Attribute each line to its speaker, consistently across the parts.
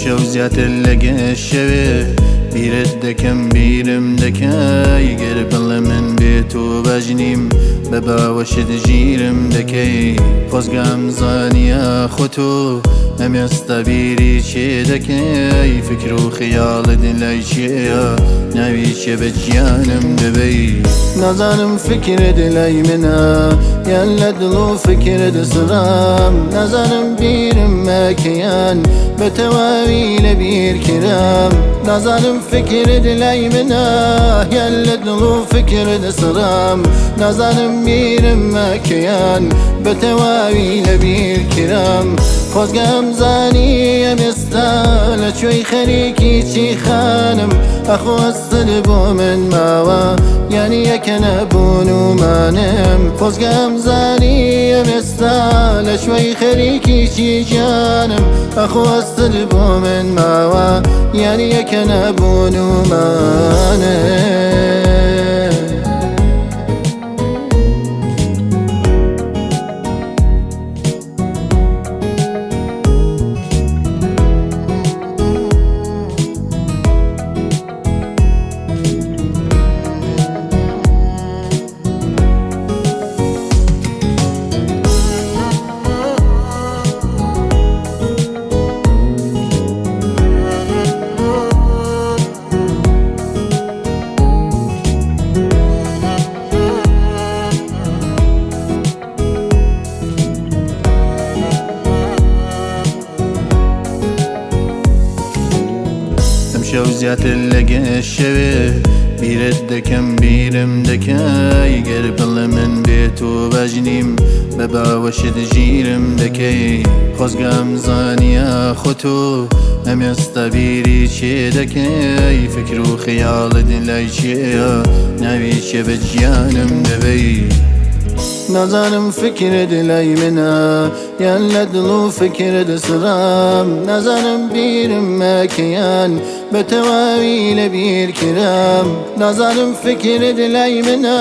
Speaker 1: ئەمشەو زیاتر لەگە شەوێ بیرت دەکەم بیرم دەکەی، گەر بڵێ من بێ تۆ باش نیم بە باوەشت ژیرم دەکەی. خۆزگەم زانیە خۆ تۆ ئەم ئێستا بیری چێ دەکەی، فکر و خەیاڵت لای چێیە ناوی چێ بە گیانم دەبەی. نازانم فکرت لای منە یان لە دڵ و فکرت سڕام، نازانم بیرم مەکەیان بە تەواوی لەبیر کرام. نازانم فکرت لای منە یان لە دڵ و فکرت سڕام، نازانم بیرم مەکەیان بە تەواوی لەبیر کرام. خۆزگەم زانی ئەم ئێستا لە کوێی خەریکی چی خانم، ئەخۆ ئەستت بۆ من ماوە یانی یەکە نەبوون و مانم. خۆزگەم زانی ئەم ئێستا لە کوێی خەریکی چی گیانم، ئەخۆ ئەستت بۆ من ماوە یانی یەکە نەبوون و مانم. ئەمشەو زیاتر لەگە شەوێ بیرت دەکەم بیرم دەکەی، گەر بڵێ من بێ تۆ باش نیم بە باوەشت ژیرم دەکەی. خۆزگەم زانیە خۆ تۆ ئەم ئێستا بیری چێ دەکەی، فکر و خەیاڵت لای چێیە ناوی چێ بە گیانم دەبەی. نازانم فکرت لای منە یان لە دڵ و فکرت سڕام، نازانم بیرم مەکەیان بە تەواوی لەبیر کرام. نازانم فکرت لای منە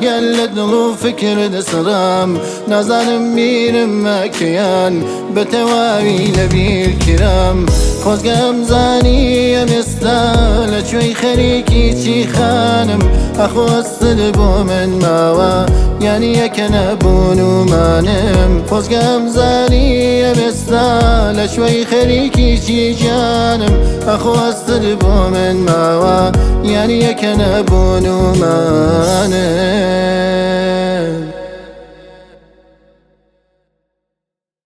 Speaker 1: یان لە دڵ و فکرت سڕام، نازانم بیرم مەکەیان بە تەواوی لەبیر کرام. خۆزگەم زانی ئەم ئێستا لە کوێی خەریکی چی خانم، ئەخۆ ئەستت بۆ من ماوە یانی یەکە نەبوون و مانم. خۆزگەم زانی ئەم ئێستا لە کوێی خەریکی چی گیانم، ئەخۆ ئەستت بۆ من ماوە یانی یەکە نەبوون و مانم.